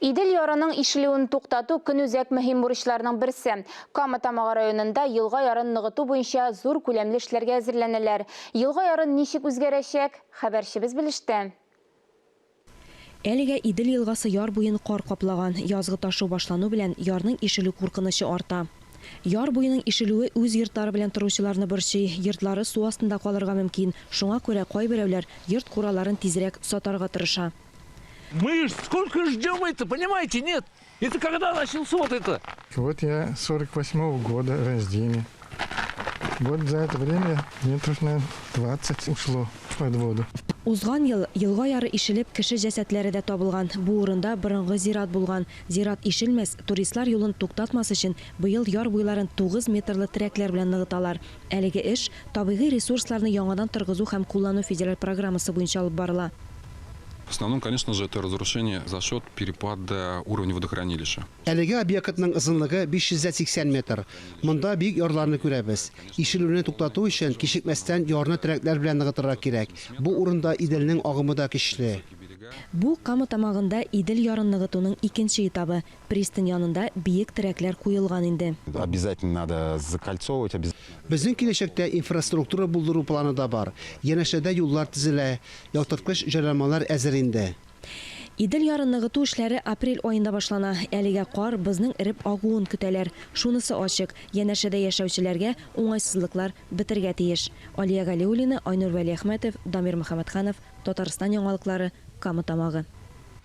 Идел ярының ишелүен туктату көнүзәк мөһим бурычларның берсе. Кама Тамагы районында елга ярын ныгыту буенча зур күләмле эшләргә әзерләнәләр. Елга яры ничек үзгәрәчәк? Хәбәрчебез белеште. Әлегә Идел елгасы яр буен кар каплаган. Язгы ташу башлану белән ярның ишелү куркынычы арта. Яр буеның ишелүе үз йортлары белән торучыларны борчый. Йортлары су астында калырга мөмкин. Шуңа күрә кайберәүләр йорт-кураларын тизрәк сатарга тырыша. Мы сколько ждем это, понимаете, нет? Это когда начался вот это? Вот я 48-го года рождения. Вот за это время метров на 20 ушло под воду. Узган ел елга яры ишелеп, кеше җәсәдләре дә табылган. Бу урында борынгы зират булган. Зират ишелмәс, туристлар юлын туктатмас өчен быел яр буйларын 9 метрлы терәкләр белән ныгыталар. Әлеге эш Табигый ресурсларны яңадан торгызу һәм куллану федераль программасы буенча алып барыла. В основном, конечно же, это разрушение за счет перепада уровня водохранилища. Әлеге объектның озынлыгы 580 метр. Монда биек ярларны күрәбез. Ишелүне туктату өчен, кичекмәстән ярны терәкләр белән ныгытырга кирәк. Бу урында Иделнең агымы да көчле. Бу, Кама Тамагында Идел ярын ныгытуның икенче этабы. Пристань янында биек терәкләр куелган инде. Обязательно надо закольцовывать. Безнең киләчәктә инфраструктура булдыру планы да бар. Янәшәдә юллар төзелә, яктырткыч җайланмалар әзер инде. Идел ярын ныгыту эшләре апрель аенда башлана. Әлегә кар, бозның эреп агуын көтәләр. Шунысы ачык, янәшәдә яшәүчеләргә уңайсызлыклар бетергә тиеш. Алия Галиуллина, Айнур Вәлиәхмәтов, Дамир Мөхәммәтханов, Татарстан яңалыклары, Кама Тамагы.